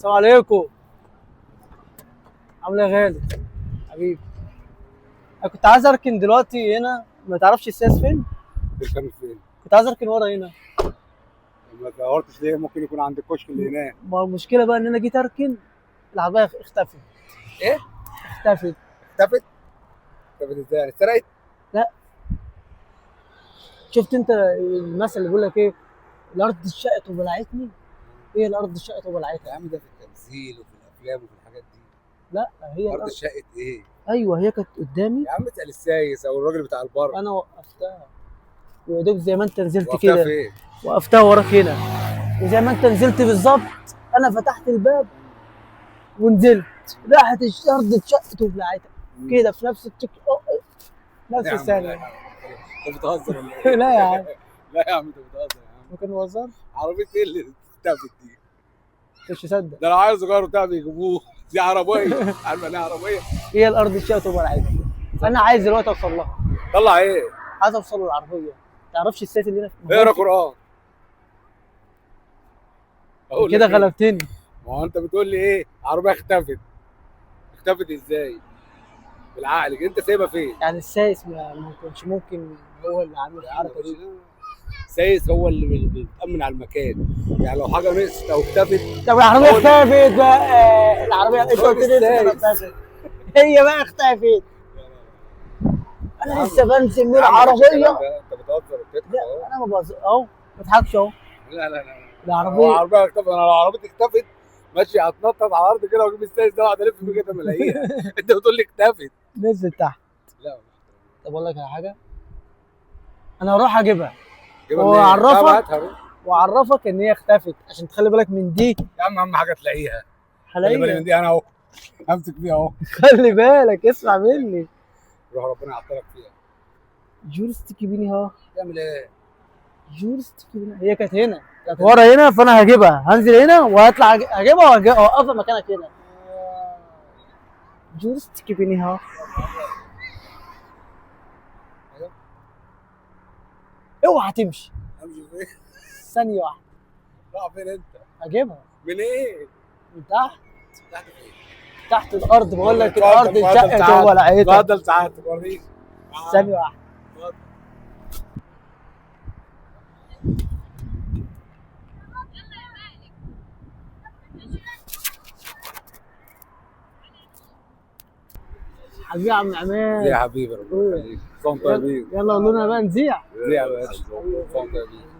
السلام عليكم. عامل ايه يا غالي؟ حبيبي، انا كنت عايز اركن دلوقتي هنا، ما تعرفش الساس فين؟ كان فين؟ كنت عايز اركن ورا هنا. ما دورتش ليه؟ ممكن يكون عند الكشك اللي هناك. ما المشكلة بقى ان انا جيت اركن العربية اختفت. ايه؟ اختفت. اختفت؟ اختفت ازاي؟ اتسرقت؟ لا، شفت انت المثل اللي بيقول لك ايه؟ الارض اتشقت وبلعتني. ايه الارض اتشقت وبلعتها؟ يا عم ده في التمثيل وفي الافلام وفي الحاجات دي. لا هي الارض اتشقت ايه؟ ايوه هي كانت قدامي. يا عم اسال السايس او الراجل بتاع البر. انا وقفتها ويا دوب زي ما انت نزلت وقفتها كده. فين؟ وقفتها وراك هنا، وزي ما انت نزلت بالظبط انا فتحت الباب ونزلت، راحت الارض اتشقت وبلعتها كده في نفس التك، نفس الثانية. انت بتهزر ولا ايه؟ لا يا عم. لا يا عم انت بتهزر يا عم. ممكن نهزر؟ عربية ايه اللي اختفت دي؟ مش مصدق. ده لو عايز صغير بتاع بيجيبوه. دي عربية، عارف يعني ايه عربية؟ هي الارض اتشقت وبلعتها. انا عايز دلوقتي اوصل لها. طلع ايه؟ عايز اوصل للعربية. ما تعرفش السيت اللي هنا؟ اقرا قرآن. كده غلبتني. ما هو انت بتقول لي ايه؟ عربية اختفت. اختفت ازاي؟ بالعقل انت سايبها فين؟ يعني السايس ما كانش ممكن هو اللي عامل الحركة دي. السايس هو اللي بيتامن على المكان، يعني لو حاجة نقصت او اختفت. طب العربية اختفت بقى. العربية انت قلت لي اختفت، هي بقى اختفت. انا لسه بنزل من العربية. انت بتهزر وبتضحك. لا انا ما بهزر اهو، ما بضحكش اهو. لا لا لا، العربية اختفت. انا لو عربيتي اختفت ماشي هتنطط على الارض كده واجيب السايس ده واقعد الف بيه كده ما الاقيها. انت بتقول لي اختفت. نزلت تحت. لا طب اقول لك على حاجة، انا هروح اجيبها واعرفك ان هي اختفت عشان تخلي بالك من دي. يا عم اهم حاجة تلاقيها. خلي بالك من دي، انا اهو همسك فيها اهو. خلي بالك، اسمع مني. روح ربنا يعطلك فيها. جورستيكي بيني ها. تعمل ايه؟ جورستيكي بيني. هي كانت هنا، كانت ورا هنا، فانا هجيبها، هنزل هنا وهطلع هجيبها واوقفها مكانك هنا. جورستيكي بيني ها. اوعى تمشي. امشي فين؟ ثانية واحدة. راح فين انت؟ هجيبها. من ايه؟ من تحت. تحت فين؟ تحت الارض، بقول لك الارض اتشقت وبلعتها. اتفضل ساعتك وريني. ثانية واحدة. اتفضل. حبيبي يا عم عماد. يا حبيبي ربنا يخليك. صوم طيبين. يلا قول لنا بقى نذيع. نذيع يا باشا. صوم طيبين.